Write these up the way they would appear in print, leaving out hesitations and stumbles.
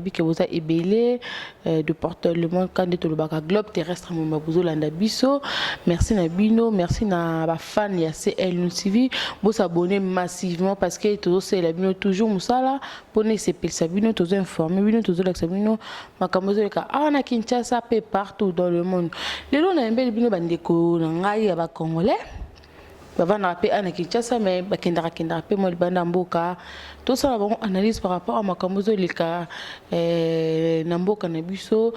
Nayebi ke boza ebele de porte le monde ka nde tolobaka globe terrestre mobimba bozolanda biso. Merci na bino, merci na ba fan ya CL News TV. Bo s'abonner massivement parce que tozosalela bino toujours mosala mpona esepelisa bino, tozo informer bino, tozolakisa bino makambo ezoleka awa na Kinshasa mpe partout dans le monde. Lelo nayembeli bino bandeko na ngai ya ba Congolais bavandaka mpe awa na Kinshasa mais bakendaka kendaka mpe mwa libanda mboka, tosala bango analyse par rapport à makambo ezoleka na mboka na biso,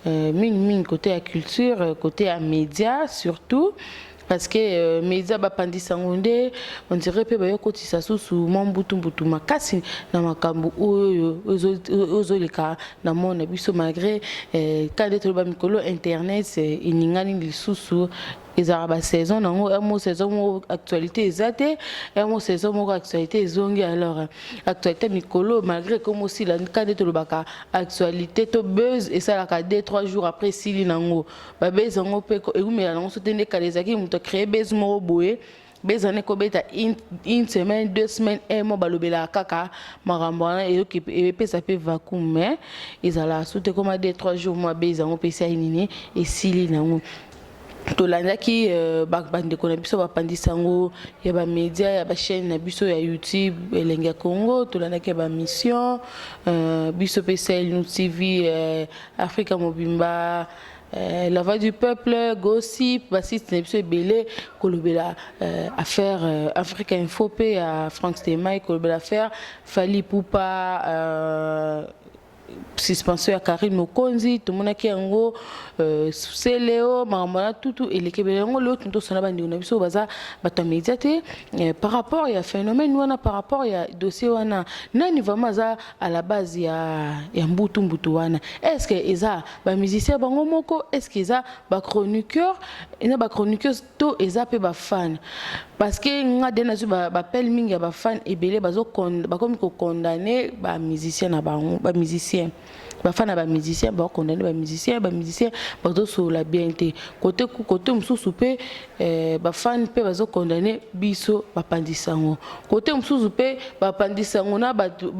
mingimingi côté ya culture, côté ya média surtout, parce que média bapandisa yango nde on dirait mpe bayokotisa susu mwa mbutu-mbutu makasi na makambo oyo ozoleka na monde na biso, malgré ka nde toloba mikolo internet eningani lisusu. Ezalaka basaison nango, mo saison moko actualité eza te, mo saison moko actualité ezongi. Alors actualité mikolo, malgré comme osila ka nde tolobaka, actualité to buzz esalaka 2 3 jours, après esili nango. Babuzz yango mpe ewumela nango so te. Nde kala ezalaki moto acréer buzz moko boye, buzz wana ekobeta une semaine, 2 semaines, un mois, balobelaka kaka makambo wana, epesa mpe vacuum. Mais ezalaka su te, koma 2 3 jours, mwa buzz yango mpe esali nini, esili nango. Tolandaki bandeko na biso bapandisa yango ya bamédia, ya bachaîne na biso ya YouTube Elenge ya Congo, tolandaki ya bamission biso mpe CL News TV, Afrika mobimba, La Voix du Peuple, Gossip, basite na biso ebele kolobela affaire Africa Info mpe ya Frank Stemai, kolobela affaire Fally Ipupa, suspension ya Karine Mokonzi. Tomonaki yango seleo makambo wana tutu eleki ebele yango. Lelo tuni tosona bandeko na biso baza bato ya média te par rapport ya phénomène wana, par rapport ya dossier wana. Nani vraiment aza à la base ya mbutu mbutu wana? Est ce que eza bamusicien bango moko? Est ce que eza bachroniqueur na bachroniqueuse to eza mpe bafan? Parce que nga de nazwi bapele mingi ya bafan ebele bakomi kocondamner bamusicien na bango, bamusicien, bafan na bamusicien bacondamner bamusicien, bamusicien bazosolola bien te. Côté mosusu mpe bafan mpe bazocondamner biso bapandisa yango. Côté mosusu mpe bapandisa yango na bato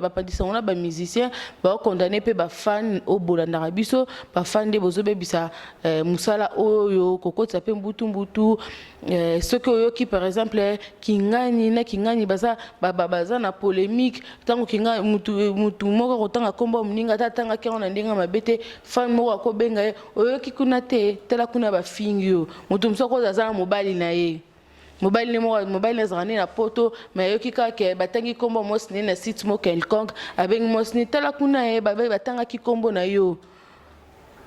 bapandisa yango na bamusicien bacondamner mpe bafan oyo bolandaka biso. Bafan nde bozobebisa mosala oyo, kokotisa mpe mbutu mbutu. Soki oyoki par exemple Kingani na Kingani baza na polémique, ntango mutu moko akotanga nkombo ya moninga, ata atangaki yango na ndenge mabe te, fan moko akobenga ye: "Oyoki kuna te? Tala kuna, bafingi yo." Moto mosusu akoza aza na mobali na ye, mobali ne moko, mobali azalaka nde na Poto, mais ayoki kaka batangi nkombo mwasi ne na site moko quelconque, abengi mwasi ne: "Tala kuna ye, batangaki nkombo na yo,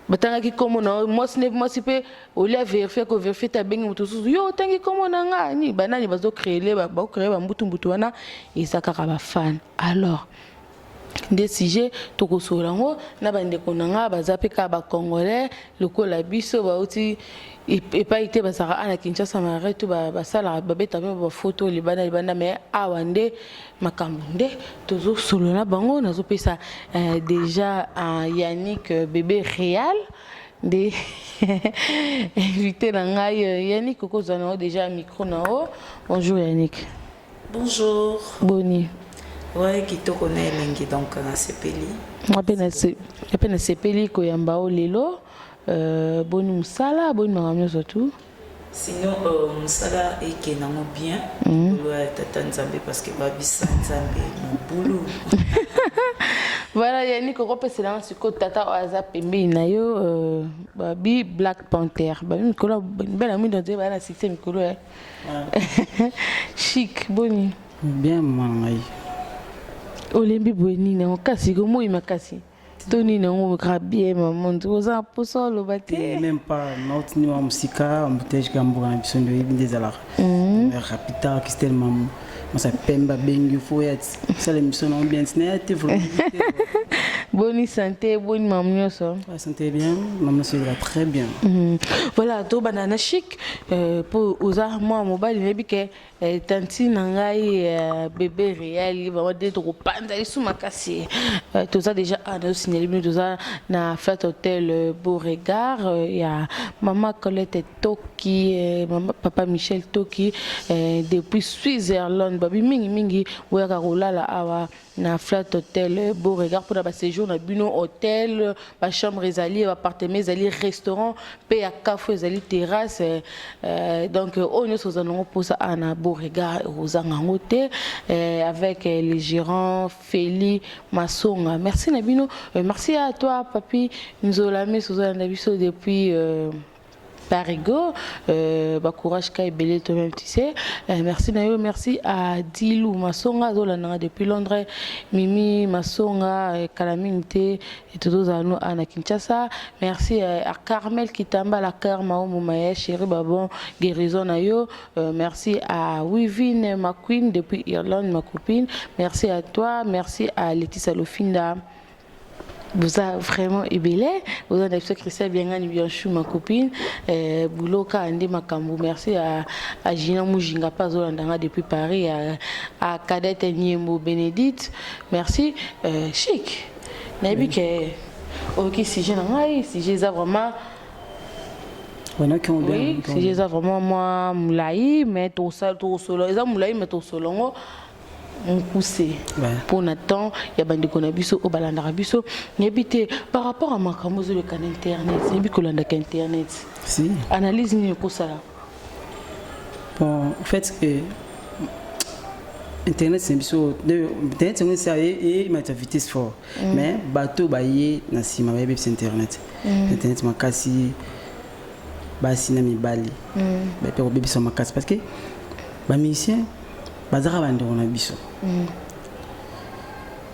batangaki nkombo na yo." Mwasi ne, mwasi mpe olia vérifier, kovérifier te, abengi moto mosusu: "Yo otangi nkombo na nga ni." Banani bazocréer, bacréer bambutumbutu wana? Eza kaka bafan. Alors nde sujet tokosolola yango na bandeko na nga baza mpe kaka bacongolais lokola biso, bauti epai te, bazalaka ana Kinshasa mare to basalaka, babeta mpe bafoto libanda libanda, mais awa nde makambo nde tozosolola bango. Nazopesa déjà Yannick Bébé Réal nde invité na ngai. Yannick, okozwa na yo déjà micro na yo. Bonjour Yannick. Bonjour. Boni? Ouais, kitoko na elengi, donc nasepeli. Nga mpe nasepeli koyamba o lelo. Boni mosala? Boni makambo nyonso tu? Sinon mosala ekende yango bien, bolo ya tata Nzambe, parce que babisa Nzambe mobulu. Voilà, Yannick, okopeselanga sikoyo tata oyo aza pembeni na yo, babi Black Panther, babi mikolo bela mwindo nzeye baya na succès mikolo ya chic. Boni? Bien, mwana ngai. Olembi boye nini yango? Kasi komoi makasi to nini yango? Kaka bien, mama, nzi oza mposa oloba te. Même pas, nautini wa mosika, embouteillage ka mboka na biso nde oyebi nde ezalaka rapide. Christelle Mamu masa pembe abengi, fo ya sala émission nango bien, tina ya te vraiment. Boni santé? Boni mamu nyonso? Santé bien, mama nyonso ezala très bien. Voilà, tobanda na chic mpo oza mwa mobali. Nayebi ke tanti na ngai Bébé Réel vraiment nde tokopanza lisu makasi. Toza déjà awa, nazosignaler bino toza na Flat Hotel Beauregard ya mama Colette Toki, mama, papa Michel Toki depuis Switzerland. Babi mingimingi boyaka kolala awa. Na Flat Hotel Beauregard mpona baséjour na bino, hôtel, bachambre ezali, baappartement ezali, restaurant mpe ya kafo ezali, terrasse. Donc oyo nyonso oza nango mposa awa na Beauregard, ozanga yango te, avec les gérants Feli Masonga. Merci na bino. Merci à toi, Papi Nzola Meso, ozolanda biso depuis Parigo, bah, courage ka ebele, toi-même tu sais. Merci na yo, merci à Dilou Masonga azolandanga depuis Londres, Mimi Masonga, kala mingi te tozozala no na Kinshasa. Merci à Carmel Kitamba, la Karma Omomaya, chéri babon, guérison na yo. Merci à Wivine McQueen depuis Irlande, ma copine. Merci à toi, merci à Laetitia Lofinda. Boza vraiment ebele. Boza na biso Christian Biangani Bianchou, ma copine, Buloka Ande Makambo. Merci à Gina Mujinga Pazolandanga depuis Paris, à Cadette Niembo Bénédicte. Merci. Chic nayebi ke oyoki sujet na ngai, sujet eza vraiment oui, sujet eza vraiment mwa molai, mais tosolo eza molai, mais tosolo yango mokuse mpona temps ya bandeko na biso oyo balandaka biso. Nayebi te, par rapport à makambo ezoleka na internet, nayebi kolandaka internet. Si. Analyse nini ekosala? Bon, en fait, internet, c'est biso internet yango esa emata vitesse fort, mais bato baye na nsima bayebi biso internet, internet makasi, basi na mibali bayebi kobebisa makasi, parce que bamusicien bazaka bandeko na biso.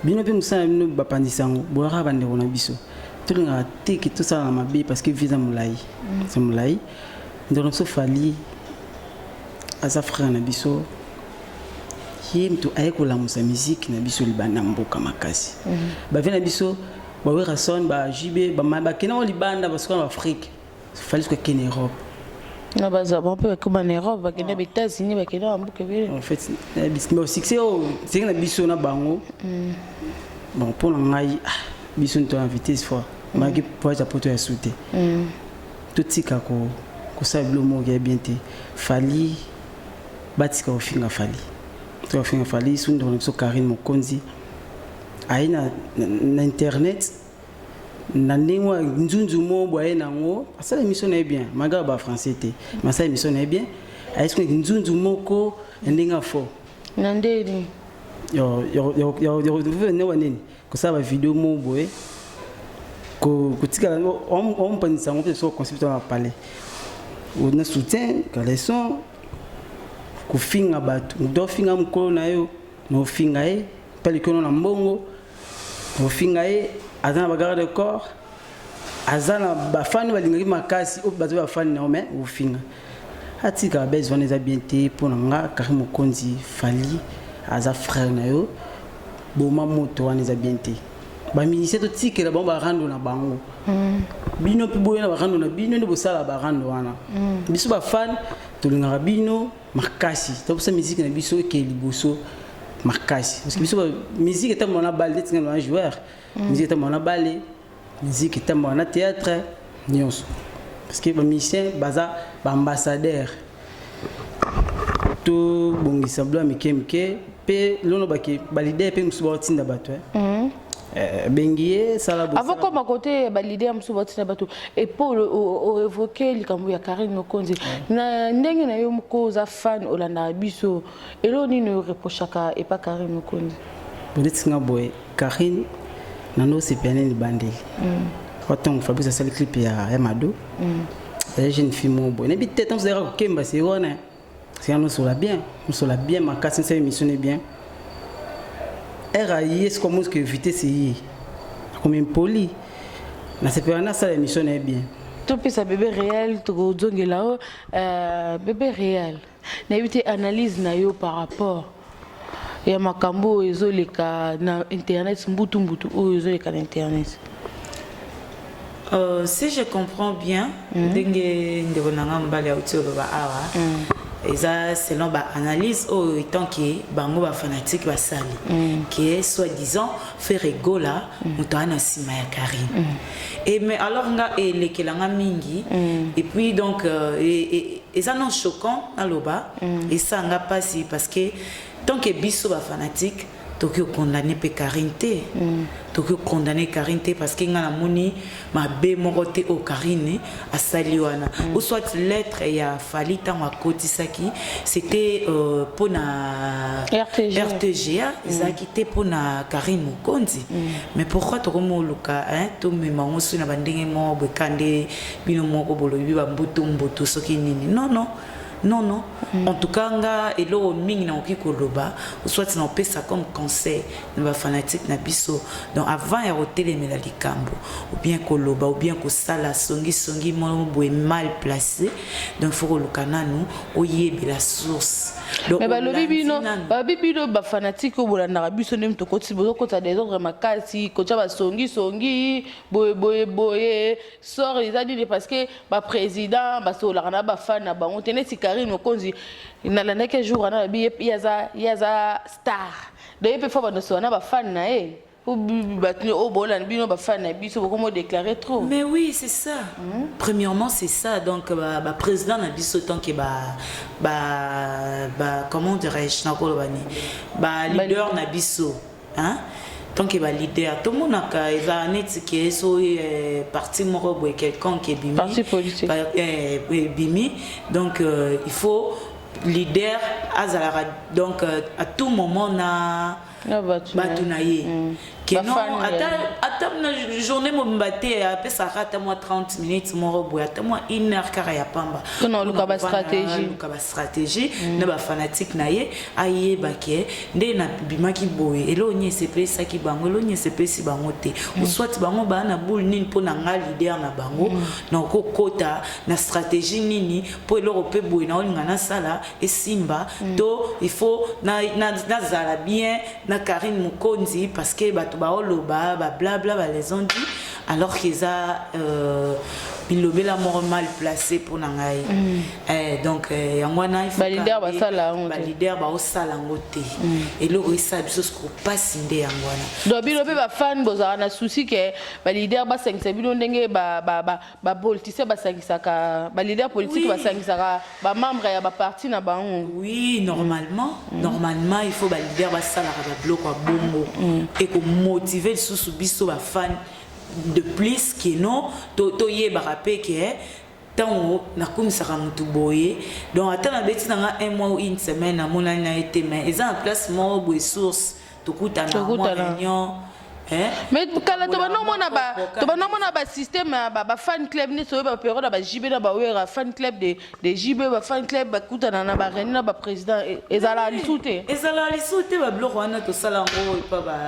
Bino mpe mosala na bino, bapandisa yango, boyaka bandeko na biso. Tolingaka te ke tosala na mabe, parce que vie eza molai, eza molai. Ndeko na biso Fally aza frère na biso, ye moto aye kolamusa musique na biso libanda mboka makasi. Bavieux na biso, baWerrason, baJB, bakende ngo libanda, basuka na baAfrique. Fally soki akende Europe. Na baza bango mpe bakoma na Europe, bakende ba États-Unis, bakende bamboka ebele. En fait, succès oyo senge na biso na bango, bon, mpo na ngai, biso nto na vitesse fort maki voyage ya poto ya su te. Totika kosala bilo moko ya bien te. Fally, batika kofinga Fally, totika kofinga Fally. Su ndeko na biso Karine Mokonzi aye na internet na ndenge wa nzunzu mo boye aye nango, asala émission na ye bien, malgré bafrançais te, mais asala émission na ye bien. Aye soki nzunzu moko ya ndenge ya fort. Na ndeni? Ne nini, kosala bavideo mo boye, kotikala ompanisa yango mpe so concept wana palais na soutien caleçon, kofinga bato. Moto ofinga mokolo na yo na ofinga ye mpe likolo na mbongo, ofinga ye. Aza na bagarde de corps, aza na bafani balingaki makasi oyo bato bafani na yo, mais ofinga. Atika babese wana, eza bien te. Mpo na nga, Karine Mokonzi, Fally aza frère na yo, boma moto wana, eza bien te. Bamusicien, totikela bango barando na bango. Bino mpe boye na barando na bino nde bosala barando wana. Biso bafan tolingaka bino makasi, toposa musique na biso ekee liboso makasi, parce que biso musique etambola na bale neti nga na joueur, musique etambola na bale, musique etambola na théâtre nyonso, parce que bamusicien baza baambassadeur. Tobongisa bilo ya mike mike mpe lono bake baleader mpe mosusu baotinda bato, bengi ye, sala. Avant koma côté baleader mosusu baotinda bato, epo oévoke likambo ya Karine Mokonzi, na ndenge na yo moko oza fan, olandaka biso, eloko nini oreprochaka epa Karine Mokonzi? Neti nga boye, Karine nano osepela nini libandeli watango Fabrice asali clip ya Mado ya jeune fille moko boye, nayebi te ntango ozalaka kokemba se wana sika nosola bien, nosola bien makasi, nosala émission ne bien ere aye sikoyo moske vitesse ye akomi impoli. Nasepela nasala émission na ye bien. Topesa Bébé Réel, tokozongela o Bébé Réel. Nayebi te, analyse na yo par rapport ya makambo oyo ezoleka na internet, mbutu mbutu oyo ezoleka na internet. Si je comprends bien, ndenge ndeko na nga mobali auti oloba awa, eza selon baanalyse oyo etant ke bango bafanatique basali ke soi-disant Ferre Gola moto aa na nsima ya Karine. Et mais alors nga elekelanga mingi, et puis donc eza non choquant, naloba esanga mpasi, parce que tant que biso bafanatique Tokoki kokondane mpe Karine te. Tokoki kokondane Karine te, parce que ngai namoni mabe moko te oyo Karine asali wana. Ou soit lettre ya Fally, ntango akotisaki, c'était mpona RTG. RTGA, ezalaki te mpona Karine Mokonzi. Mais pourquoi tokomi oluka, hein, tomema yango soki na bandenge moko boye, ka nde bino moko bolobi bambutu mbutu soki nini? Non, non, non, non. En tout cas, nga eloko mingi nakoki koloba, soit naopesa comme conseil na bafanatique na biso, donc avant ya kotelemela likambo ou bien koloba ou bien kosala songisongi moko boye mal placé, donc faut koluka nanu oyebela source. Donc, mais balobi olandi bino nanu. Balobi bino bafanatique oyo bolandaka biso nde tokoti, bozokota désordre makasi, kotia basongisongi boye boye boye. Sort eza nini? Parce que baprésident basololaka na bafan na bango te. Neti Karine Mokonzi, nalandaki jour wana, babi ye aza star, donc ye mpe faut bandosola na bafan na ye. Po bato oyo bolanda bino, bafan na biso, bokomo déclarer trop. Mais oui, c'est ça. Premièrement, c'est ça. Donc, bah, président na biso, tant que bah, comment dirais-je, nakoloba nini, ba leader na biso, hein? Tant que ba leader, tout le monde a eza neti ke so parti moko boye quelconque ebimi. Parti politique. Ba, ebimi, donc il faut leader azalaka donc à tout moment na Na bato na bato ye. Na ye. Ke non, Bafani na ata ye. Ata na journée mobimba te, apesaka ata mwa 30 minutes moko boye, ata mwa une heure kaka ya pamba. Mpona oluka bastratégie. Luka bastratégie na bafanatique na ye, ayeba ke nde nabimaki boye, eloko nini esepesaki bango, eloko nini esepesi bango te, ou soit bango baa na boule nini mpo na nga leader na bango, nakokota na stratégie nini mpo eloko mpe boye naolinga nasala esimba. To il faut nazala bien na Karine Mokonzi, parce que bato baoloba bablabla, balaison dit, alors que eza bilobela moko mal placé mpo na ngai. Donc yango wana il faut Baleader kaka nde basala yango te. Baleader baosala yango te. Eloko esala biso siko pasi nde yango wana. Donc bino mpe bafan bozalaka na souci ke baleader basangisa bino ndenge bapoliticien basangisaka baleader politique, basangisaka bamembre ya baparti na bango. Oui, normalement il faut baleader basalaka babiloko ya bongo, ekomotive lisusu biso bafan de plus ke non, toyebaka mpe ke ntango nakomisaka motu boye, donc ata nabeti na nga un mois ou une semaine, namonani na ye te, mais eza na place moko boye, source, tokutana mwa Tokutana. réunion, hein? Mais kala tobanda omona basystème ya bafan club neti oyo bapériode ya baJB na baWerra, fan club de JB, bafan club bakutana na baréunion na baprésident. Ezalaka lisusu te? Ezalaka lisusu te. Babiloko wana tosala yango epa ba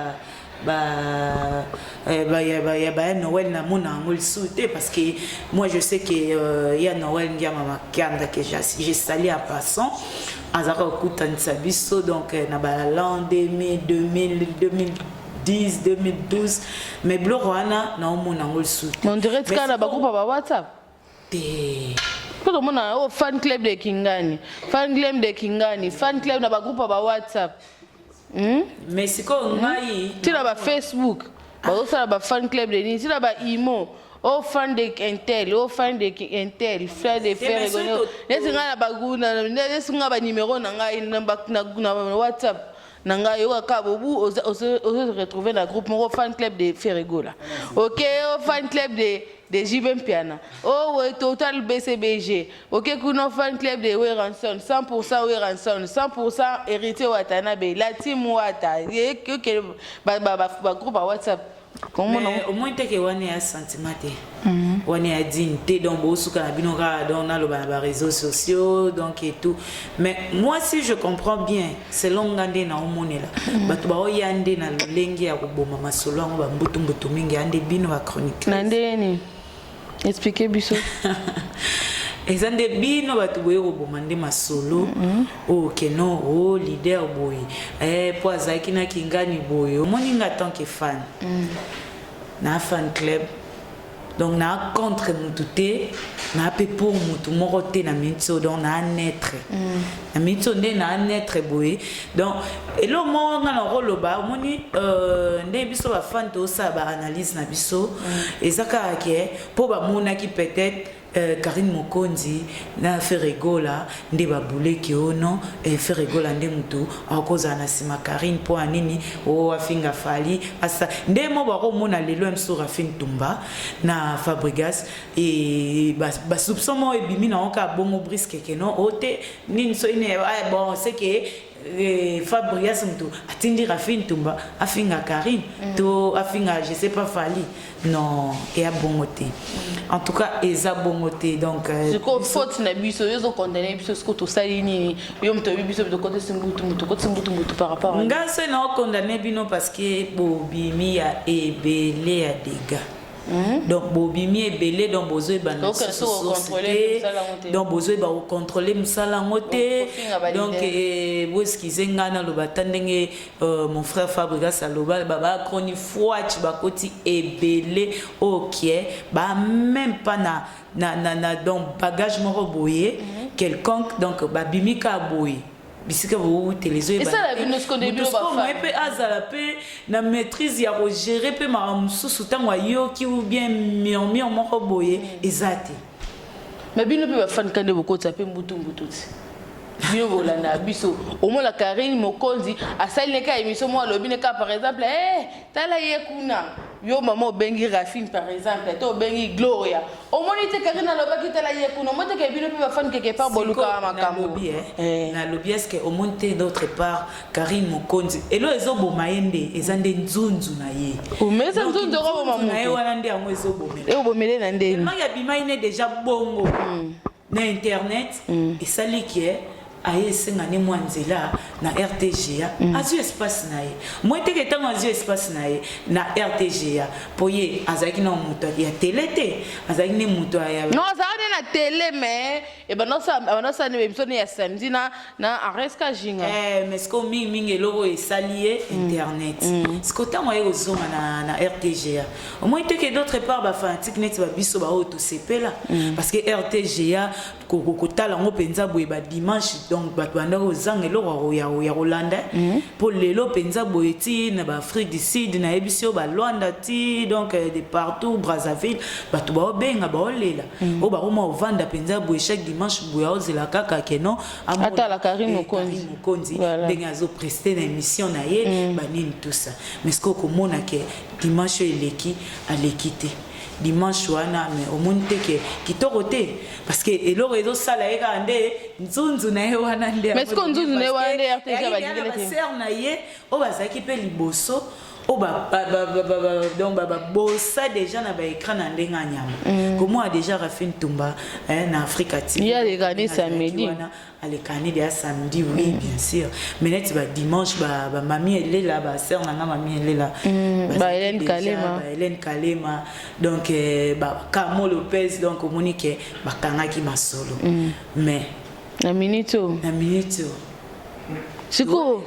ya Noël, namona yango lisusu te, parce que moi je sais que ya Noël Ngiama Makanda, que j'ai sali en passant, azalaka kokutanisa biso donc na ba l'an 2000, 2000, 2010, 2012, mais biloko wana naomona yango lisusu te. Mais on dirait Mais tika na sikoyo- bagroupe ya bawhatsapp. Te. Mpo tomona oyo fan club de Kingani, fan club de Kingani, fan club na bagroupe ya bawhatsapp. Mais sikoyo ngai Ntina bafacebook bazosala bafan club de nini, ntina baimo o fan de intel, o fan de intel, fan de mais Ferre. soki Neti ngai na baguna, neti ngai banimero na ngai na WhatsApp na ngai, oyokaka bobu ozo retrouver na groupe moko, fan club de Ferre Gola, ok, o fan club de JB Mpiana, o total BCBG, ok, kuna fan club de Werrason 100%, Werrason 100%, Héritier Watanabe, la team Wata, ok, bagroupe ya WhatsApp komona. Mais au moins teke wana ya sentiment te, wana ya digne te. Donc bosuka na bino kaka, donc naloba na baréseaux sociaux, donc et tout. Mais moi, si je comprends bien, selon nga nde naomonela, bato baoya nde na lolenge ya koboma masolo yango, bambutumbutu mingi ya nde bino bachronique. Na ndenge explique biso. Eza nde bino bato boye koboma nde masolo oyo keno o leader boye, po azalaki na Kingani boye. Omoni nga tant que fan na fan club, donc naa contre mutu te, naa mpe pour mutu moko te na miniti oyo. Donc naa neutre na miniti oyo, nde naa neutre boye. Donc eloko moko nga na koloba, omoni nde biso bafan tosala baanalyse na biso, eza kaka ke mpo bamonaki peut-être Carine Mokonzi na Ferre Gola nde ba bouleki oh non eh, Ferre Gola nde mutu akozala na sima Carine po nini oh afinga Fally asa nde mo bakomona lelo msu Rafine Tumba na Fabregas et ba, ba soupçon mo ebimi na oka bongo brisque que non oh te nini so ine ah, bon c'est que Eh, Fabrias mutu atindi Rafine Tumba afinga Karine mm. to afinga je sais pas Fally non eya bongo te en tout cas eza bongo te donc euh, sikoyo faute na biso yo ozokondane biso sikoyo tosali nini yo moto oyebi biso tokotisi mbutu mutu okotisi mbutu mutu par rapport nga se na okondane bino parce que bobimi ya ebele ya dégâts Mm. Donc bobimi ebele donc bozoyeba na source te, donc bozoyeba kocontrôle mosala yango te. Donc eh, boeskize ngai naloba ata ndenge euh, mon frère Fabrigas aloba, bachronifuati bakoti ebele okie ba même pas na donc bagage moko boye mm -hmm. quelconque, donc babimi ka boye bisika bowutela. Esala bino sikoyo nde bino bafan. Mpe azala mpe na maîtrise ya kogérer mpe makambo mosusu ntango ayoki ou bien murmure moko boye eza te. Mais bino mpe bafani ka nde bokotisa mpe mbutu mbutu ti bino bolanda biso. Omona Karine Mokonzi asali ne ka émission moko, alobi ne ka par exemple eh, tala ye kuna, yo mama obengi Rafine par exemple to obengi Gloria, omoni te Karine alobaki tala ye kuna, omoni te ke bino mpe bafani quelque part bolukaka makambo. Nalobi eh, nalobi est ce que omoni te d'autre part Karine Mokonzi elo ezoboma ye nde eza nde nzunzu na ye? Mais eza nzunzu okoboma. Na ye moto wana nde yango ezobomela. Ebomele na ndeni? Maki abimai ne déjà bongo na internet, esali ke aye esenga ne mwa nzela na RTGA, azwi espace na ye moi teke. Ntango azwi espace na ye na RTGA, mpo ye azalaki na moto ya télé te, azalaki nde moto ya Non, azalaka nde na télé, mais ebanda osala nde émission ne ya samedi na Areska Jinga. Eh, mais sikoyo mingimingi eloko oyo esali ye internet, sikoyo ntango aye kozonga na RTGA, omoi teke d'autre part bafanatique neti babiso baoyo tosepela, parce que RTGA kotala yango mpenza boye badimanche, donc bato bandaki kozanga eloko ya kolanda, mpo lelo mpenza boye ti na baAfrique du Sud, nayebisi yo, balwanda ti donc de partout, Brazzaville, bato baobenga, baolela, oyo bakoma ovanda mpenza boye chaque dimanche boye aozela kaka keno atala Karine Mokonzi. Mokonzi ndenge azoprester na émission na ye banini, tout ça. Mais sikoyo komona ke dimanche oyo eleki, aleki te dimanche wana, mais omoni te ke kitoko te, parce que eloko ezosala ye kaka nde nzunzu na ye wana nde. Mais sikoyo nzunzu na ye wana nde RTG balingeli te. Basere na ye oyo bazalaki mpe liboso, oyo donc babosa déjà na baécran na ndenge ya nyama, komona déjà Rafine Tumba na Afrika TV. Ye alekani samedi. Alekani deya samedi, oui, bien sûr, mais neti badimanche bamami elela, basere na nga mami elela. Ba Hélène Kalema. Ba Hélène Kalema, donc ba Camo Lopez, donc omoni ke bakangaki masolo, mais na minute oyo. Na minute oyo. Sikoyo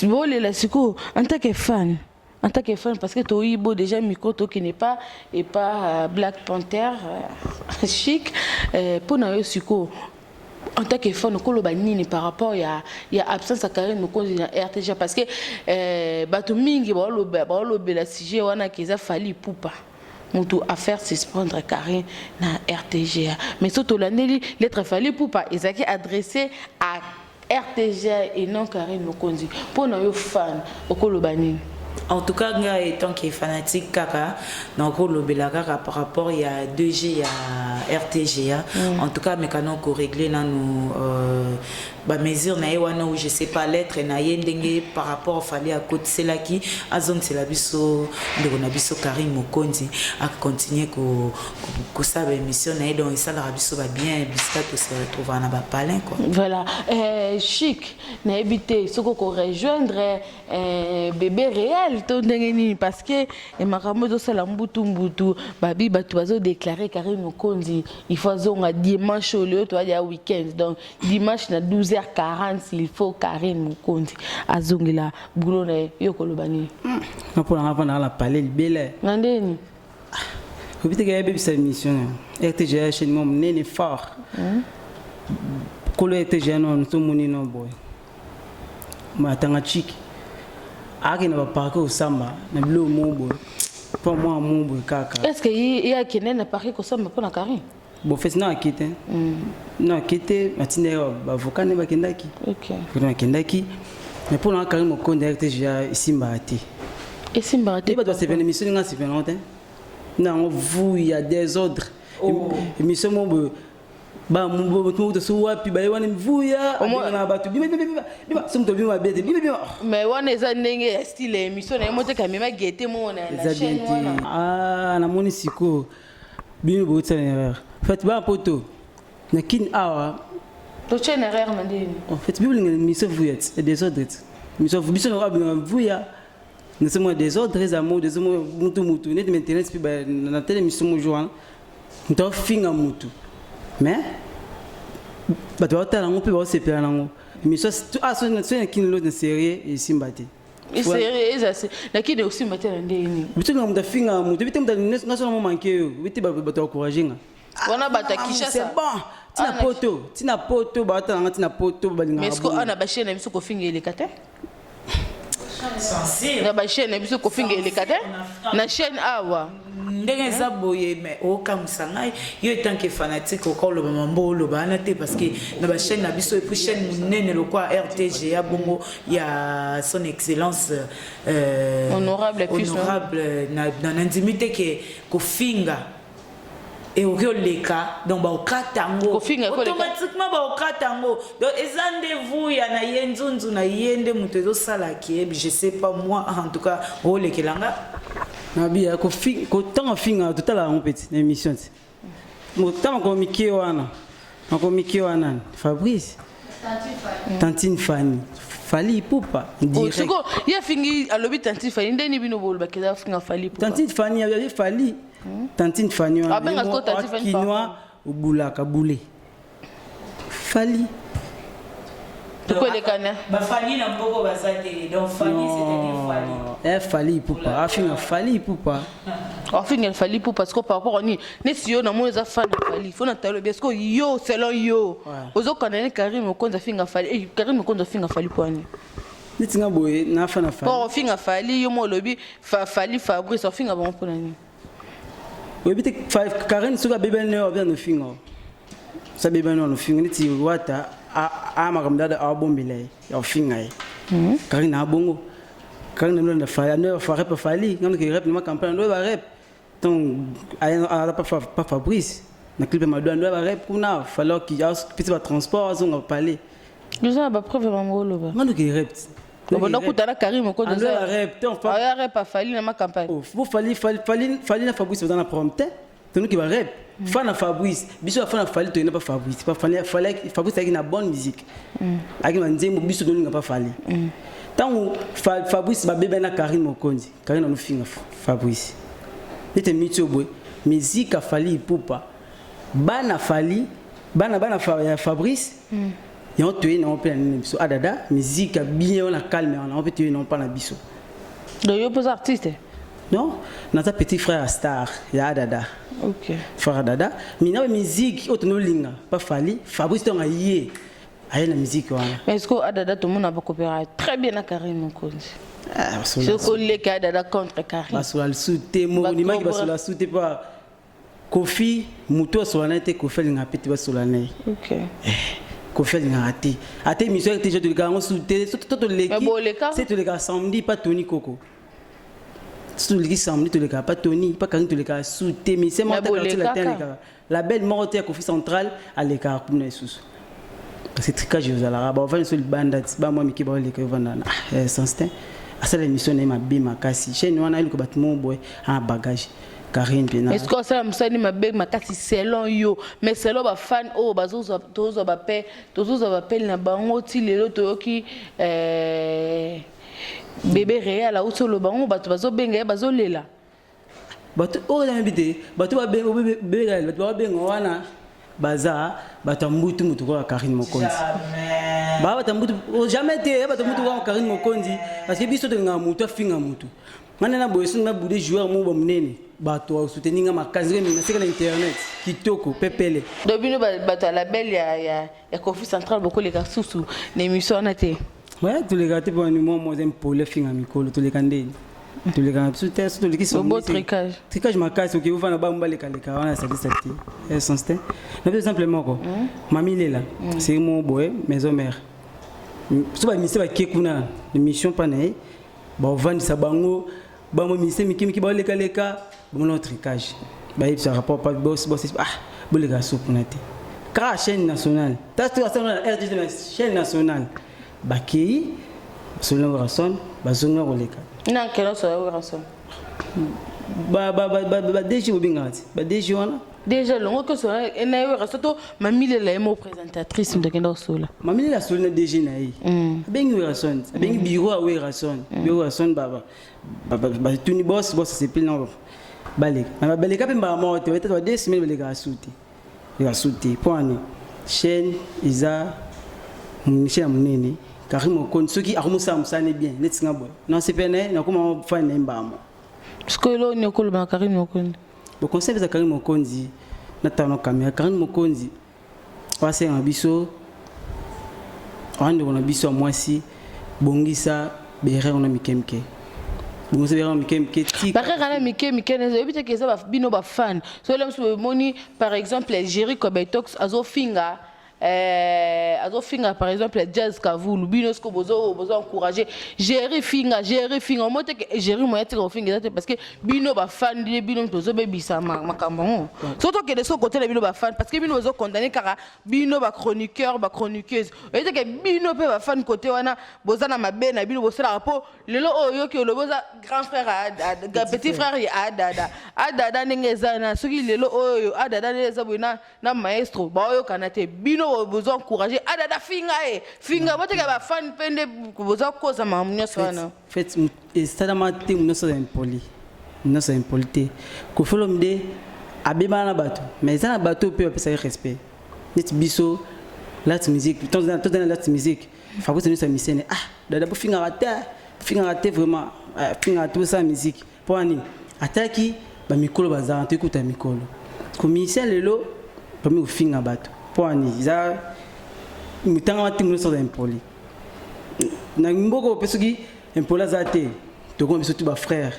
bolela sikoyo en tant que fan, en tant que fan, parce que toyibo déjà micro, tokende pas et pas Black Panther chic mpo na yo sikoyo en tant que fan, okoloba nini par rapport ya absence ya Karine Mokonzi na RTG? Parce que bato mingi baolobela sujet wana ke eza Fally Ipupa mutu affaire suspendre Karine na RTGA, mais so tolandeli lettre, Fally Ipupa ezalaki adressé à RTGA et non Karine Mokonzi. Mpo na yo fan, okoloba nini? En tout cas ngai étant que fanatique kaka nakolobela kaka par rapport ya 2G ya RTGA. En tout cas mekana korégler nanu bamesure na ye wana, ou je sais pas, lettre na ye ndenge par rapport Fally akotiselaki, azongisela biso ndeko na biso Karine Mokonzi, acontinue kosala baémission na ye. Donc esalaka biso babien bisika tose retrouvaka na bapalin quoi. Voilà, chic, nayebi te soki okorejoindre bébé réel to ndenge nini, parce que makambo ezosala mbutu mbutu, babi bato bazodéclare Karine Mokonzi il faut azonga dimanche oyo. Lelo toyadi ya weekend, donc dimanche na 12h40 il faut Karine Mokonzi azongela boulot na ye. Yo koloba nini? Nga mpo nanga mpo na pale libele. Na ndeni? Obi teke yebebisa émission na RTGA, chaîne mo monene fort kolo RTGA. Nono tomoni no boye matanga chiki akende baparke kosamba na biloko mo boye mpo mwa mo boye kaka. Est ce que ye akende na parke kosamba mpo na Karine? Bon, fait na akei te, na akei te. Batindaki baavocat nde bakendaki. Bakendaki, mais mpo na Karine Mokonzi, RTGA esimbaka te. Esimbaka te. Bato basepela émission ndenge asepela yango te, na yango vuya désordre. Émission mo boye, bamoto so wapi baye wana, vuya na bato bima bima, so moto bima mabe te, bima bima. Mais wana eza ndenge ya style ya émission na ye, moteka amema gete mo na Eza bien chaîne te. wana. Ah, namoni sikoyo bino botisala erreur. En fait, bana poto na Kini awa. Totie na erreur na ndeni? En fait, bino bolinga émission vuya ti désordre ti émission biso na bilonga vuya, nasomona désordre, eza mo désordre, mutu mutu neti maintenance mpe na tele. Émission mo jour wana, moto aofinga mutu, mais bato baotala yango mpe baosepela nango. Émission so na Kini lo na sérieux esimba te. Eseri eza nakini osimba te na ndeni? Biso nga moto afinga moto ebi te, moto nga so na mo manke yo ebi te, bato baencourage nga. Wana bato ya Kinshasa. C'est bon, ntina Ah, poto, ntina poto baotala nga, ntina poto Mais est-ce que balingaka. ana bachaîne na biso kofinga eleka te? Censure. Na bachaîne na biso kofinga eleka te, na chaîne awa. Ndenge eza boye, mais okamwisa ngai, yo en tant que fanatique, oka oloba mambo oloba wana te, parce que na bachaîne na biso, et puis chaîne monene lokwa RTGA, bongo ya son excellence Honorable fils, honorable, na nandimi te ke kofinga ekoki oleka. Donc baokata yango. Kofinga ekoleka. Automatiquement baokata yango. Donc eza nde vuya na ye, nzunzu na ye nde moto ezosalaki ye. Je sais pas, moi en tout cas, olekela nga. Nabiya ntango afinga, totala yango mpe ti na émission ti ntango makolo mike wana, makolo mike wana, Fabrice, tantine Fani, Fally Ipupa direct. Siko ye afingi, alobi tantine Fani, ndeni bino bolobaki eza afinga Fally Ipupa? Tantine Fani, abi Fally, tantine Fani wana. Abenga sikoyo tantine Fani. Kinois obulaka bule Fally. Tokolekana. Bafani na mboko baza te, donc Fani, c'est-à-dire Fally. Eh, Fally Ipupa afinga Fally Ipupa. Afinga Fally Ipupa parce que par rapport ani neti yo namoni eza fan ya Fally, fo na talo bien. Siko yo, selon yo, ozokana ne Karine Mokonzi afinga Fally, Karine Mokonzi afinga Fally po ani? Neti nga boye nafa na Fally. Po ofinga Fally, yo mo olobi Fally, Fabrice ofinga bango mpo na nini? Oyebi te, Karine soki abebani nayo, abia nofinga so abebani wana, nofinga neti wata a makambo dada awabombela ye ya ofinga ye. Karine abongo, Karine ndo Fally, ndo fa rep Fally, ngam ke rep na campagne, ndo ba rep. Donc aza pa Fabrice na clip ya Madwa, ndo ba rep kuna Fally ki pesi ba transport azonga palais. Yoza na bapreuve bango oloba? Ngam ke rep. Obanda kutana Karine Mokonzi. Ando ba rep te, enfin. Aya rep afali na macampagne. Oh, bo Fally, Fally, Fally, Fally na Fabrice baza na problème te. Tonoki ba rep fa na Fabrice, biso bafa na Fally, toyenda pa Fabrice, pa Fally. Fally, Fabrice ayaki na bonne musique, ayaki na nzembo biso tolinga pa Fally. Ntango Fabrice babebani na Karine Mokonzi, Karine anofinga Fabrice nete miti oyo boye, musique afali Ipupa, bana Fally, bana ya Fabrice yango toye nango mpe na nini biso adada musique bien wana, calme wana yango mpe toye nango mpa na biso. Donc yo mpoza artiste? Non, naza petit frère ya star ya adada. Frère ya dada mina musique oyo tonolinga pa Fally. Fabrice ntongo aye, aye na musique wana. Mais est ce que adada tomona bakopera très bien na Karine Mokonzi? Ah, basola. Soki oleka adada contre Karine. Basola lisusu te, mondimaki basola lisusu te mpa Kofi. Motu asola na ye te, Kofi alingaka mpe te basola na ye. Kofi alingaka te, ate émission te, tolekaka yango susu te. So to toleki. Mais boleka? Se tolekaka samedi pa Tony Koko. So toleki samedi, tolekaka pa Tony, pa Karine, tolekaka su te. Mais se moko Mais te quartier latin bolekaka. alekaka label moko te ya Kofi Central alekaka kuna lisusu, parce que tricage ezalaka, bavandi so libanda ti bamwa mike baoleka, evanda na sens te. Asala émission na ye mabe makasi, chaîne wana eluka bato moko boye ana bagage Karine mpe na Est ce que osala mosali mabe makasi selon yo? Mais selon bafan oyo bazozwa, tozozwa bape, tozozwa bapele na bango ti lelo, toyoki bébé réel auti oloba bango, bato bazobenga ye, bazolela. Bato oyo nayebi te, bato babenga, bato babenga wana baza bato ya mbutu mutu kaka Karine Mokonzi. Jamais. Baa bato ya mbutu, oh, jamais te ya bato ya mbutu kaka Karine Mokonzi, parce que biso tolingaka motu afinga motu. Nga nde na boye, soki nabude joueur moko bamonene, bato asoutenir nga makasi, ndenge naseka na internet kitoko pepele. Donc bino bato ya label ya Kofi Central bokoleka susu na émission wana te? Ouais, toleka te mpo mwa mwa eza mpoli afinga mikolo, toleka ndeni? Tolekaka biso te, so toleki Bobo tricage. Tricage makasi. Oke ovanda, bango balekaleka wana, salisa te, sens te. Na biso exemple moko, Mami Lela, c'est mo boye maison mère. So bamise bake kuna mission mpa na ye, baovandisa bango, bango mise mike mike, baolekaleka bomona tricage, bayebisa rapport pa boss, boss: "Ah, boleka so kuna te." Kaka chaîne nationale, asala na RTG na chaîne nationale, bakei basoli na Werrason, bazongi na koleka. Na nkela so ya Werrason. Ba DG, bobengaka ti ba DG wana. Déjà longo ke so na ye Werrason to Mamilela ye mo présentatrice, moto akenda kosola. Mamilela asoli na DG na ye, abengi Werrason, abengi bureau ya Werrason, bureau Werrason, batuni boss, boss asepeli na baleka. Baleka mpe mbala moko te, peut-être ba 2 semaines balekaka su te, baleka su te. Mpo ani chaîne eza chaîne ya monene. Karine Mokonzi, soki akomosala mosala ne bien neti nga boye, nasepela na ye, nakoma fani na ye mbala moko. Sikoyo eloko nini okoloba na Karine Mokonzi? Bon, conseil eza, Karine Mokonzi, natala na caméra, Karine Mokonzi asenga biso, awandeko na biso ya mwasi, bongisa berere na mike mike, bongisa berere na mike mike, tika. Barere na mike mike, oyebi te ke eza bino bafan. So ele mosusu bomoni, par exemple, Géri Cobetox azofinga, azofinga par exemple Jazz Kavulu, bino siko bozo encourager Géri finga, Géri finga. Omo te ke Géri moya tika kofinga eza te, parce que bino bafan nde bino tozobebisa makambo yango. So tokende siko kotela bino bafan, parce que bino bozocondamner kaka bino bachroniqueur, bachroniqueuse. Oyebi te ke bino mpe bafan kote wana boza na mabe na bino bosalaka? Mpo lelo oyo oyoki olobi oza grand frère, petit frère ya Adada. Adada ndenge eza na, soki lelo oyo Adada ndenge eza boye na maestro, baoyokana te. Bino bozo encourager Adada finga ye, finga. Boteka bafan mpe nde boza koza makambo nyonso wana. Fait, esalama te. Nyonso ya impoli, nyonso ya impoli te. Koffi Olomide abebana na bato, mais eza na bato mpe bapesaki respect neti biso lati musique. Tozana lati musique, Fabrice nyonso ya misene: "Ah dada, bofingaka te, bofingaka te, vraiment fingaka te, bosala musique." Mpo wana nini? Ataki bamikolo bazalaka, toyekuta mikolo komisia. Lelo bami kofinga bato, mpo wana eza motanga matingo nyonso ya impoli na mboka. Mpe soki impoli aza te, tokoma biso tu bafrère,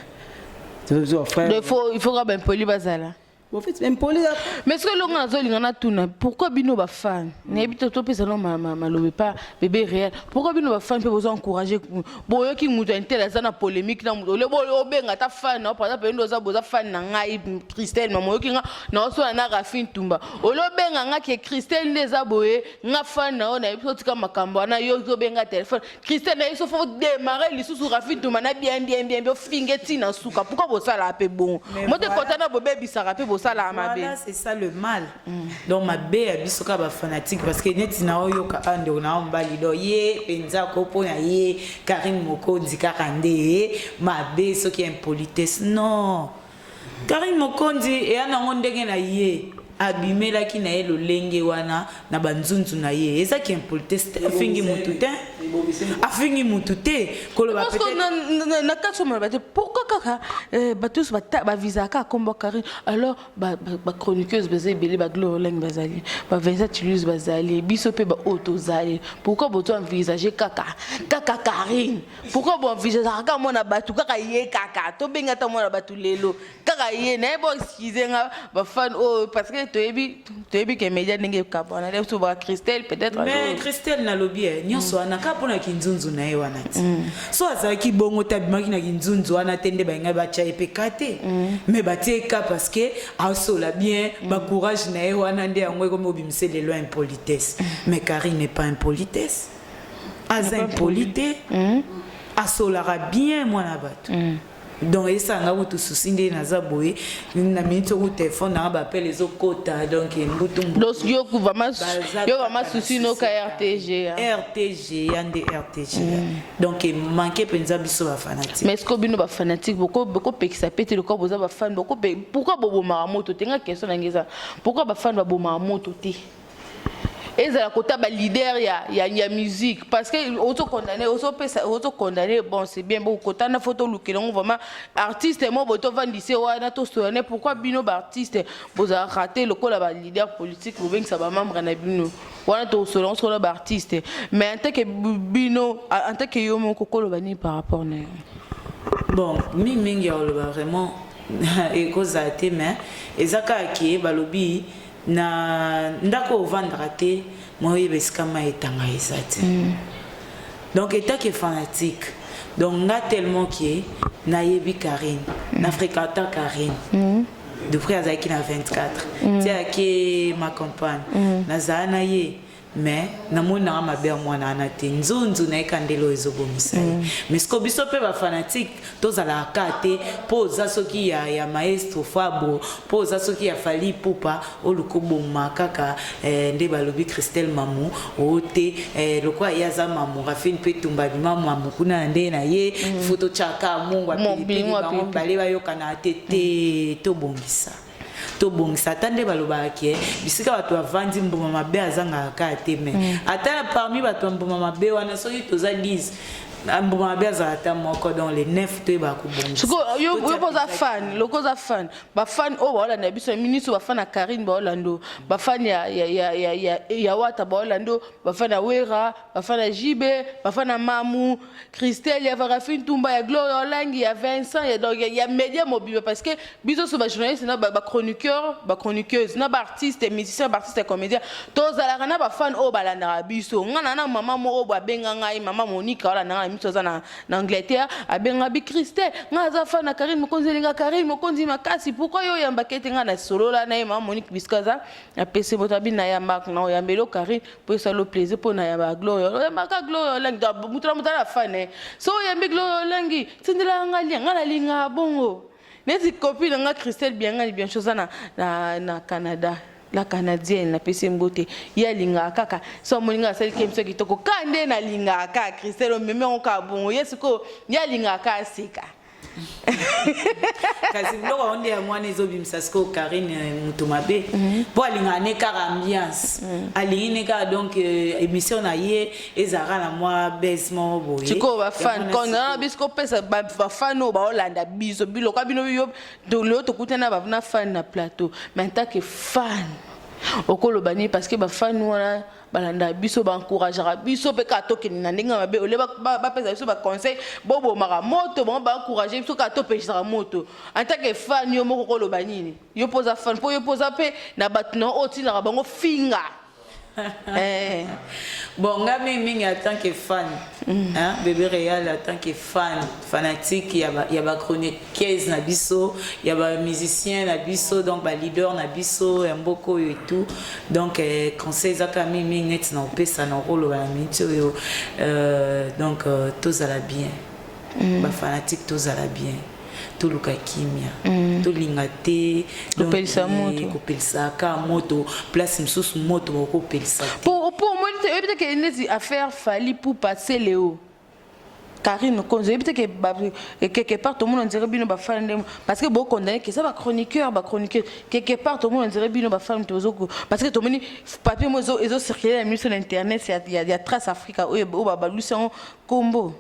biso bafrère. Il faut ka baimpoli bazala. En fait, impoli. Mais soki elongo nazolinga natuna: pourquoi bino bafan, nayebi te, topesa no malobi pa bébé réel, pourquoi bino bafan mpe bozo encourager? Boyoki moto un tel aza na polémique na moto ole, obenga ata fan na, par exemple nde oza, boza fan na ngai Christelle, mama, oyoki nga naosala na Rafine Tumba, ole obenga nga ke Christelle nde eza boye, nga fan na yo, nayebi so otika makambo wana. Yo ozobenga telefone Christelle, nayebi so faut démarrer lisusu Rafine Tumba na bien bien bien bien, ofinge ntina suka. Pourquoi bosalaka mpe bongo? Mote kota na bobebisaka mpe, bosalaka mabe. Voilà, c'est ça le mal. Donc mabe ya biso kaka bafanatique, parce que neti na oyoka a ndeko na mobali do ye mpenza ko mpona ye Karine Mokonzi kaka nde mabe. Soki impolitesse, non, Karine Mokonzi eya nango ndenge na ye abimelaki na ye lolenge wana na banzunzu na ye, ezaki impolitesse te. Afingi mutu te, afingi mutu te. Koloba na kati omaloba te. Pourquoi kaka bato nyonso bavisaka kaka kombo Karine? Alors bachroniqueuse baza ebele, baglorelang bazali, bavincent Toulouse bazali, biso mpe baoyo tozali. Pourquoi boto envisage kaka Karine? Pourquoi boenvisageaka kaka mwana bato, kaka ye kaka? Tobenga ata mwana bato lelo kaka ye naye. Bo excuse nga bafan oyo, parce que toyebi ke média ndenge ekabwana nde biso ba Christelle peut-être. Mais Christelle, nalobi e nyonso wana kaka mpona kinzunzu na ye wana ti. So azalaki bongo te, abimaki na kinzunzu wana te, nde balingai batya ye mpe ka te. Mais batie ka parce que asola bien, bacourage na ye wana nde yango ekomi obimisa lelo impolitesse. Mais Karine n'est pas impolitesse, aza impoli te, asolaka bien mwana bato. Donc esanga kutu susi nde naza boye na miniti oku telefone nanga bapele ezokota, donc mbutu. Donc yo vraiment, yo vraiment souci noka RTG. RTG ya nde RTG. Donc emanke mpenza biso bafanatique. Mais est ce que bino bafanatique bokopekisa pe te lokola boza bafan? Pourquoi bobomaka moto te? Nga question nange eza: pourquoi bafan babomaka moto te? Ezala kota baleader ya musique, parce que ozocondamner, ozopesa, ozocondamner. Bon, c'est bien, bon, kota na fo tolukela yango vraiment artiste mo boye, tovandise wana, tosoyane. Pourquoi bino baartiste bozalaka te lokola baleader politique, bobengisa bamembre na bino wana, tosola yango sikoyo na baartiste? Mais en tant que bino, en tant que yo moko, koloba nini par rapport na yo? Bon, mingi mingi ya koloba vraiment ekozala te, mais eza kaka ke balobi na ndako ovandaka te, moyeba esika mai etanga eza te. Donc etake fanatique, donc nga tellement ke nayebi Karine, na fréquenta Karine depuis azalaki na 24 ti ake ma campagne, nazala na ye, mais namoni nanga mabe ya mwana wana te. Nzunzu nayeka ndele oyo ezobomisa ye, mais siko biso mpe bafanatique tozalaka ka te mpo oza soki ya maestro Fabro, mpo oza soki ya Fally Ipupa, oluka oboma kaka nde balobi Christelle Mamu oo te, lokola ye aza Mamu Rafine mpe tumba bima Mamu kuna na nde na ye fo totyaka mungu apilipili bango mibale bayokana te te. Tobongisa, tobongisa. Ata nde balobaka ke bisika bato bavandi, mbuma mabe azangaka kaka te, mais ata parmi bato ya mbuma mabe wana, soki toza 10, mbuma mabe azala ata moko, donc les neuf toyebaka kobongisa. Yo mpo oza fan, loko oza fan, bafan oyo baolanda biso ministre, bafan ya Karine baolanda, bafan ya Wata baolanda, bafan ya Wera, bafan ya Jibe, bafan ya Mamu Christelle, ya Varafine Ntumba, ya Gloria Olangi, ya Vincent, ya donc ya média mobile, parce que biso so bajournaliste na bachroniqueur, bachroniqueuse na baartiste musicien, baartiste comédien, tozalaka na bafan oyo balandaka biso. Nga na mama moko oyo abenga ngai, mama Monika, olandanga na miso, aza na Angleterre, abenga bi: "Christelle, ngai aza fan na Karine Mokonzi, elinga Karine Mokonzi makasi, pourquoi yo oyambaka ete?" Ngai nasolola na ye, mama Monique, bisika aza, apesi moto abi nayambaka na oyambeli o Karine mpo esala o plaisir, mpo nayambaka Gloria, oyambaka Gloria Olangi, moto na moto ala fan. So oyambi Gloria Olangi, tindelaka ngai lia, ngai nalingaka bongo. Neti copine na nga Christelle Biangani, bien chose na Canada, la Canadienne, napesi mbote. Ye alingaka kaka so amoni nga asaliki émission kitoko, ka nde nalingaka kaka Christelle omemi yango kaka bongo. Ye sikoyo, ye alingaka kaka aseka. Kasi biloko yango nde yango wana ezobimisa sikoyo Karine moto mabe, mpo alingaka ne kaka ambiance, alingi ne kaka donc émission na ye ezalaka na mwa bese moko boye. Sikoyo bafan na biso kopesa bafan oyo baolanda biso biloko bino yo lelo tokutana na fan na plateau, mais en tant que fan okoloba nini? Parce que bafan wana balandaka biso, baencourageaka biso mpe kaka tokende na ndenge mabe, ole bapesa biso baconseil, bobomaka moto, bango baencourage biso kaka topekisaka moto. En tant que fan, yo moko koloba nini? Yo mpo oza fan, mpo yo mpo oza mpe na bato na oyo otindaka bango finga. Bon, nga mingi en tant que fan, hein, bébé réel, en tant que fan fanatique ya ba chroniqueuse na biso, ya ba musicien na biso, donc ba leader na biso ya mboka oyo et tout, donc conseil ezaka mingi mingi neti na opesa na okoloba na miniti oyo, donc tozala bien, bafanatique tozala bien, toluka kimia, tolinga te kopelisa moto. Kopelisaka moto, place mosusu moto bakopelisa te. Po omoni te, oyebi te ke neti affaire Fally Ipupa, Celeo, Karine Mokonzi, oyebi te ke quelque part tomona ondire bino bafan nde, parce que bocondamner ke eza bachroniqueur, bachroniqueur, quelque part tomona ondire bino bafan tozoko, parce que tomoni papier mo ezocircule na miso na internet ya Trace Africa oyo babalusi yango kombo.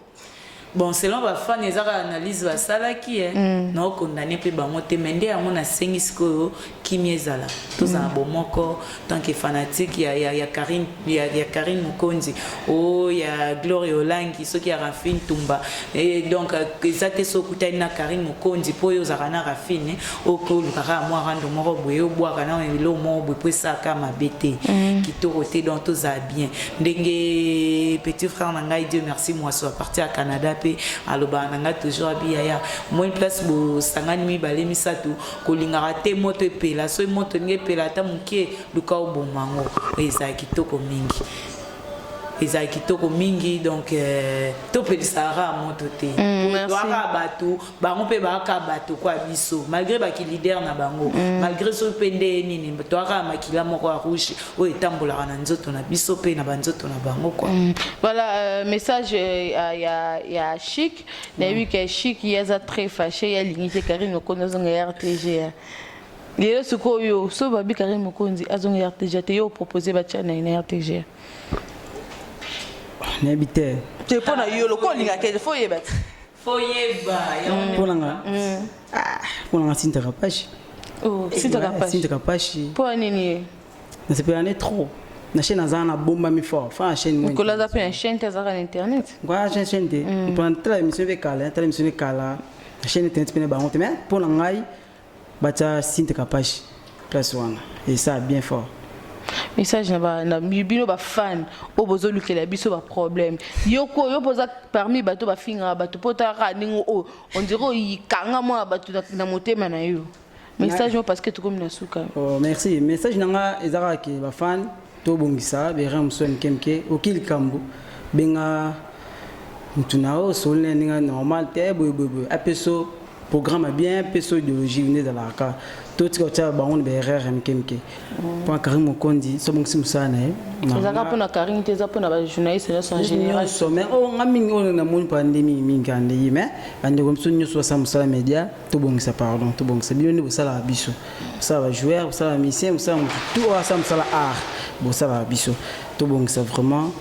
Bon, selon bafan, eza kaka analyse basalaki e naokondane mpe bango te, mais nde yango nasengi sikoyo kimia ezala, tozala bomoko tant que fanatique ya Karine, ya Karine Mokonzi o ya Gloria Olangi, soki ya Rafine Tumba. Et donc eza te so okutani na Karine Mokonzi mpo oyo ozalaka na Rafine, okolukaka mwa rando moko boye, obwaka na eloko moko boye mpo esalaka mabe te, kitoko te. Donc tozala bien. Ndenge petit frère na ngai, Dieu merci, mwaso à partir ya Canada mpe alobaka na ngai toujours, abi: "Yaya, moi place bosangani mibale misato, kolingaka te moto epela. Soki moto elingi epela ata moke, luka oboma yango." Ezala kitoko mingi, ezala kitoko mingi. Donc topelisaka kaka moto te. Toaka bato, bango mpe baaka bato kwa biso, malgré baki leader na bango, malgré soki mpe nde nini, toaka makila moko ya rouge oyo etambolaka na nzoto na biso mpe na banzoto na bango quoi. Voilà, message ya Chic. Nayebi ke Chic ye aza très fâché, ye alingi te Karine Mokonzi azonga ya RTG lelo. Sikoyo so babi Karine Mokonzi azonga ya RTG te, yo opropose batia na ye na RTG? Nayebi te. Te, mpo na yo loko olingaka te, fo oyeba te. Fo yeba. Mpo nanga, mpo nanga Sintaka Pashi. Sintaka Pashi. Sintaka Pashi. Mpo ya nini ye? Nasepela ne trop na chaîne, aza na bombami fort fa na chaîne. Mikolo aza mpe na chaîne te, azalaka na internet. Ngwa chaîne te, mpona tala émission mpe kala, tala émission kala. Na chaîne internet mpe na bango te, mais mpo na ngai batia Sinte Kapashi place wana et ça bien fort. Message na ba na bino ba fan oyo bozolukela biso ba problème, yo ko yo poza parmi bato bafingaka bato mpo otaka ndenge oyo on dirait oyikanga mwana bato na motema na yo. Message mo, parce que tokomi na suka. Oh, merci. Message na nga eza kaka ke bafan tobongisa berin mosusu ya mike mike. Oki likambo, benga mutu na yo, osoli na ye ndenge normal te, boye boye boye, apeso programme ya bien, apeso idéologie nde ezalaka kaka. Totika kotia bango na baerreur ya mike mike. Mpo Karine Mokonzi so abongisi mosala na ye. Ezalaka mpona Karine te, eza mpona bajournaliste nyonso en général. Nyonso, mais oyo nga mingi oyo namoni mpo nde mingi mingi kaka nde ye, mais bandeko biso nyonso basala mosala média, tobongisa, pardon, tobongisa. Bino nde bosalaka biso, bosala bajoueur, bosala bamusicien, bosala motu tout oyo asala mosala art, bosalaka biso. Tobongisa vraiment.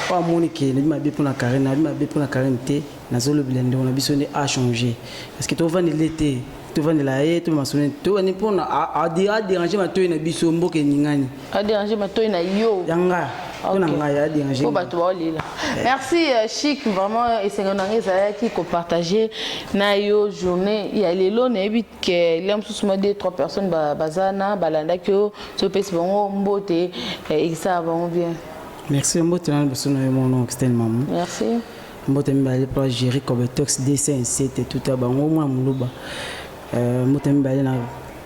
Oyo amoni ke nabi mabe mpona Karine, nabi mabe mpona Karine te, nazolobela ndeko na biso nde achanger, parce que tovandele te, tovandela ye to masolo tobandi mpona adéranger matoi na biso. Mboka eningani. Adéranger matoi na yo. Yanga mpo na ngai adéranger. Po bato baolela. Merci Chic, vraiment esengo na ngai ezalaki kopartager na yo journée ya lelo. Nayebi ke lia mosusu mwa deux trois personnes baza na balandaki yo, so opesi bango mbote, ekisala bango bien. Merci. Mbote na liboso na yo mono Christelle Mamu. Merci. Mbote mibale mpo Géri Cobetox D57, tuta bango mwana moluba. Mbote mibale na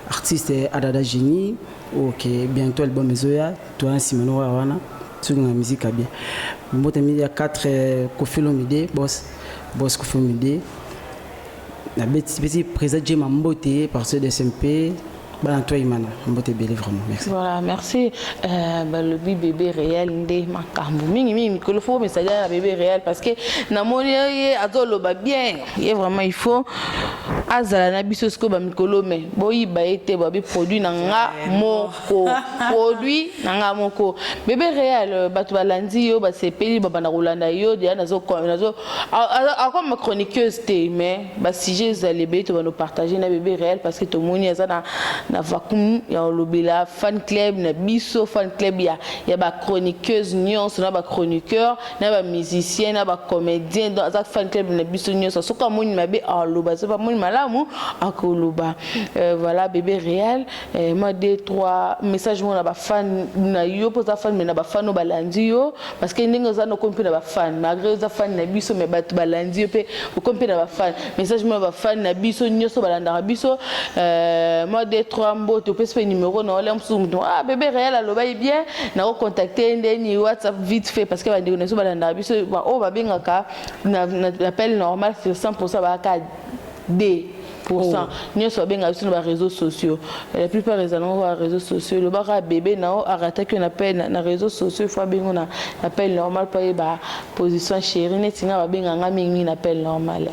artiste Adada Génie. Ok, bientôt album ezoya, toya nsima no wana soki na musique ya bien. Mbote mibale ya 4, Koffi Olomide, boss, boss Koffi Olomide. Nabeti pesi président Jema mbote, partir de SMP bana to imana, mbote ebele vraiment, merci. Voilà, merci. Balobi bébé réel nde makambo mingi mingi mikolo. Fo message na bébé réel, parce que namoni ye azoloba bien. Ye vraiment, il faut azala na biso sikoyo bamikolo, me boyiba ye te. Babi produit na nga moko, produit na nga moko, bébé réel. Bato balandi yo, basepeli, babanda kolanda yo deya. Nazo akoma chroniqueuse te, mais basujet ezali ebele tobanda partager na bébé réel, parce que tomoni aza na vacuum ya kolobela fan club na biso, fan club ya bachroniqueuse nyonso, na bachroniqueur, na bamusicien, na bacomédien. Donc aza fan club na biso nyonso. Soki amoni mabe, aloba; soki amoni malamu, akoloba. Voilà, bébé réel, moi deux trois message mo na bafan na yo, mpo oza fan, mais na bafan oyo balandi yo, parce que ndenge oza nokomi mpe na bafan, malgré oza fan na biso, mais bato balandi yo mpe, okomi mpe na bafan. Message mo na bafan na biso nyonso balandaka biso, moi deux trois mbote, opesi mpe numéro na olia mosusu moto: "Ah, bébé réel alobaki bien, nakocontacte ndeni WhatsApp vite fait", parce que bandeko na biso balandaka biso oyo babengaka na appel normal, sur 100 bayaka d pourcent nyonso babengaka biso na baréseaux sociaux. La plupart ezalanga ba réseaux sociaux. Elobaka bébé na o arataki na appel na réseaux sociaux, il faut abengo na appel normal mpo ayeba position chéri. Neti nga, babenganga mingimingi na appel normal.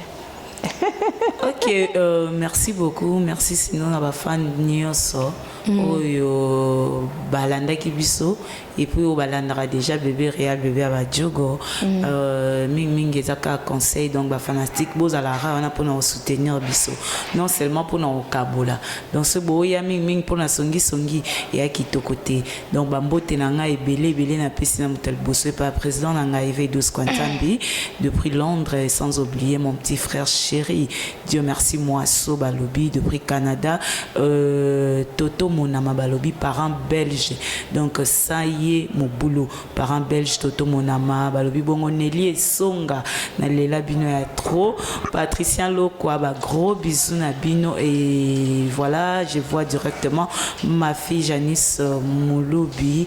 Ok, merci beaucoup, merci. Sinon na bafan nyonso oyo balandaki biso et puis oyo balandaka déjà bébé réel, bébé ya badiogo, mingimingi eza kaka conseil. Donc bafanatique, bozalaka wana mpona kosoutenir biso, non seulement mpona kokabola. Donc so boya mingimingi mpona songisongi, eya kitoko te. Donc bambote na ngai ebele ebele napesi na moto ya liboso epa président na ngai Vedus Kwantambi depuis Londres, sans oublier mon petit frère chéri Dieu merci Moiso balobi depuis Canada, Toto Monama balobi parent belge. Donc ça y est, mobulu parent belge Toto Monama balobi bongo, Nelly Esonga, nalela bino ya trop, Patricien Lokwa, ba gros bisous na bino. Et voilà, je vois directement ma fille Janice Mouloubi,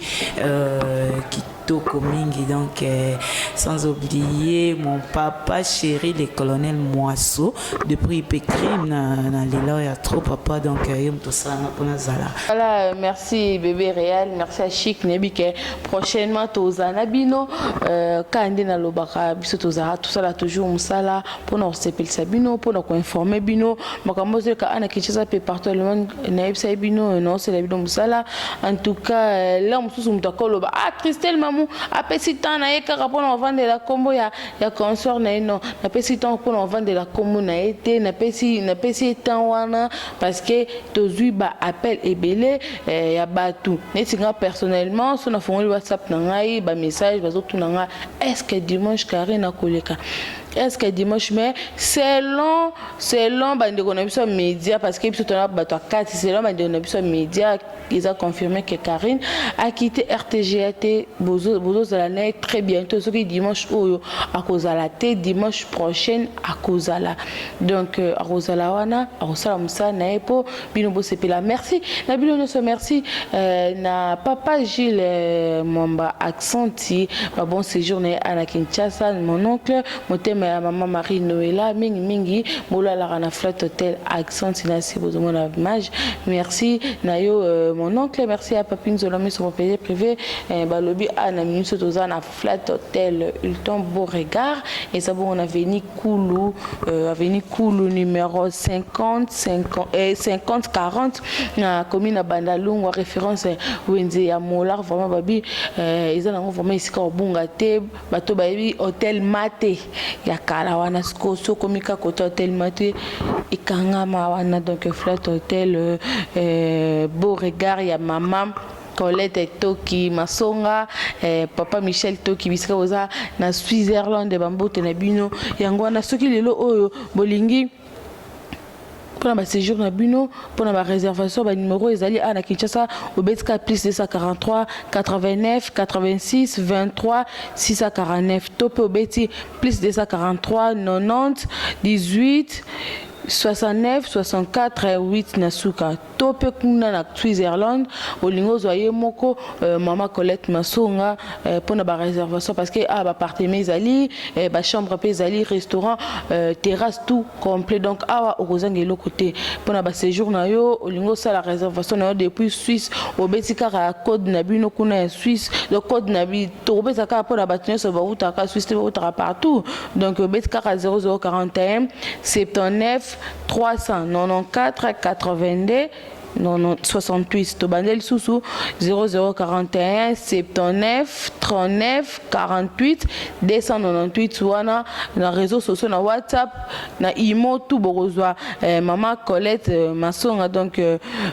kitoko mingi. Donc sans oublier mon papa chéri, le colonel Moiseau depuis Ipecrim, na lela ya trop papa. Donc ye moto osalanga mpona zala. Voilà, merci bébé réel, merci à Chic. Nayebi ke prochainement tozala na bino. Kaka nde nalobaka, biso tozala, tosala toujours mosala mpona kosepelisa bino, mpona koinformer bino makambo ozoleka ana Kinshasa mpe partout le monde. Nayebisa bino, naosala bino mosala. En tout cas, la mosusu moto akoloba: "Ah, Christelle Mamu apesi temps na ye kaka mpona kovandela nkombo ya consort na ye." Non, napesi temps mpona kovandela nkombo na ye te. Napesi ye temps wana parce que tozwi baappel ebele ya bato. Neti nga personnellement, so nafongoli WhatsApp na ngai, bamessage bazotuna nga: "Est ce que dimanche Karine akoleka?" Est-ce que dimanche, mais selon bandeko na biso ya média, parce que biso tona bato ya kati, selon bandeko na biso ya média, eza confirmé que Karine a quitté RTGA te. Bozozala na ye très bientôt. Soki dimanche oyo akozala te, dimanche prochaine akozala. Donc akozala wana, akosala mosala na ye mpo bino bosepela. Merci na bino nyonso. Merci na papa Gilles Mwamba Accenti, babon séjour na ye na Kinshasa. Mon oncle motema ya mama Marie Noela, mingimingi bolalaka na Flat Hotel Accenti na se, bozomona image. Merci na yo, mon oncle. Merci à papi Nzola Miso, propriété privé. Balobi a na minso, toza na Flat Hotel Hilton Beauregard, eza bongo na avenue Kulu, avenue Kulu numéro 50 50, 50 40 na commune na Bandalungwa, référence wenze ya Molar. Vraiment babi eza nango vraiment esika obunga te. Bato bayebi Hotel Mate ya kala wana. Sikoyo so okomi kaka kota Hotel Mate, ekangama wana. Donc Flat Hotel Beauregard ya mama Colette Toki Masonga, papa Michel Toki, bisika boza na Switzerland, bambote na bino. Yango wana, soki lelo oyo bolingi mpona baséjour na bino, mpona baréservation, banimero ezali a na Kinshasa, obetika plus 243 89 86 23 649, to mpe obeti plus 243 90 18 69 64 8 na suka. To mpe kuna na Switzerland, olingi ozwa ye moko mama Colette Masonga mpona baréservation, parce que awa baappartement ezali, bachambre mpe ezali, restaurant, terrasse, tout complet. Donc awa okozanga eloko te mpona baséjour na yo. Olingi osala réservation na yo depuis Suisse, obeti kaka code na bino kuna ya Suisse. Donc code na bi tokobeta kaka mpona bato nyonso bautaka Suisse te, bautaka partout. Donc obeti kaka 0041 79 394 82 68. Tobande lisusu 0041 79 39 48 298 wana. Na réseau sociaux, na WhatsApp, na imo, tout, bokozwa mama Colette Masonga. Donc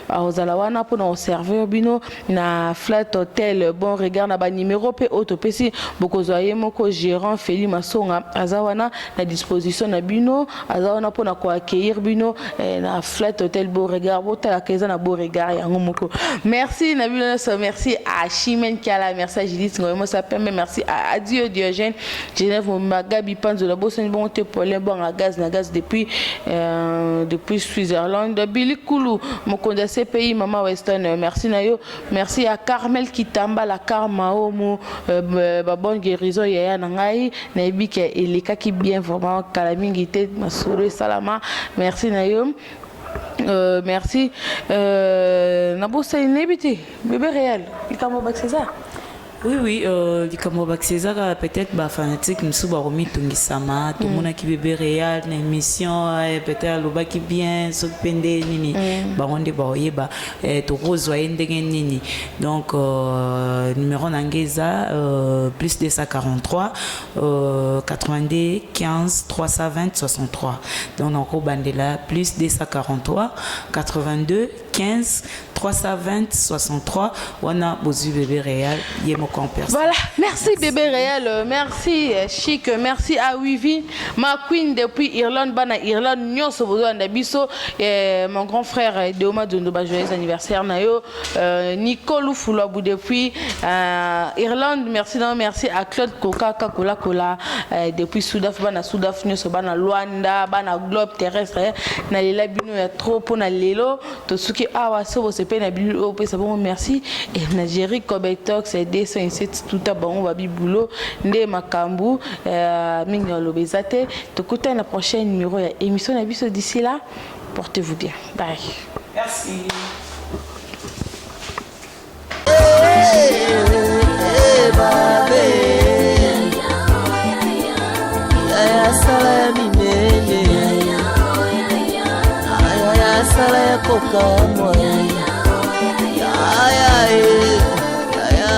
akozala wana mpona koservir bino na Flat Hotel Bon Regard. Na banimero mpe oyo topesi, bokozwa ye moko gérant Feli Masonga, aza wana na disposition na bino, aza wana mpona koaccueillir bino na Flat Hotel Beauregard. Botalaka, eza na Beauregard yango moko. Merci na bino nyonso. Merci à Chimène Kiala, merci à Judith Ngoyomosa Pembe, merci à Adio Diogène Genève Magabi Panzola, bosani bongo te Paulin Bwanga Gaz na Gaz depuis Switzerland, Billy Kulu, mokonzi ya CPI, mama Weston, merci na yo. Merci à Carmel Kitamba, la Karma Omo, babonne guérison yaya na ngai. Nayebi ke elekaki bien vraiment, kala mingi te masolo esalama. Merci na yo. Merci. Nabosani, nayebi te, bébé réel, likambo bakisi eza. Oui, likambo bakisi eza kaka peut-être bafanatique mosusu bakomitungisama. Tomonaki bébé réel na émission, peut-être alobaki bien, soki mpe nde nini, bango nde bakoyeba. Tokozwa ye ndenge nini? Donc numéro na ngai eza plus 243 82 15 320 63. Donc nakobandela: plus 243 82 15 320 63. Wana bozwi bébé réel ye moko en personne. Voilà, merci, bébé réel, merci Chic, merci à Wivi, ma queen depuis Irlande, bana Irlande, nyonso bozolanda biso, mon grand frère Deoma Dondo, ba joyeux anniversaire na yo, Nicole Foulabou depuis Irlande, merci, non, merci à Claude Coca Cola Cola depuis Soudaf, bana Soudaf nyonso, bana Luanda, bana globe terrestre, na lela bino ya trop. Pona lelo tosuki awa. So bosepeli na bino, opesa bongo merci et na Jerry Kobetox 207, tuta bango babi boulot nde makambo mingi aloba eza te. Tokutani na prochaine numéro ya émission na biso. D'ici là, portez-vous bien, bye. Merci. Babe yaya, sala ya minene, yaya, sala ya kokamwa, yaya, yaya.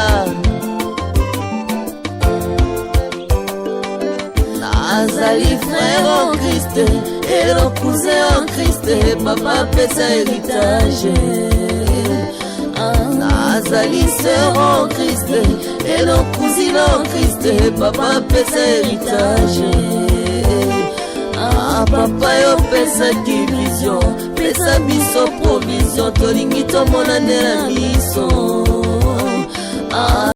Nazali frère en Christ et cousin en Christ, papa apesa héritage. Nazali sœur en Christ et cousine en Christ, papa apesa héritage. Ah, papa yo opesaki vision, pesa biso provision, tolingi tomona nde na miso. Ah.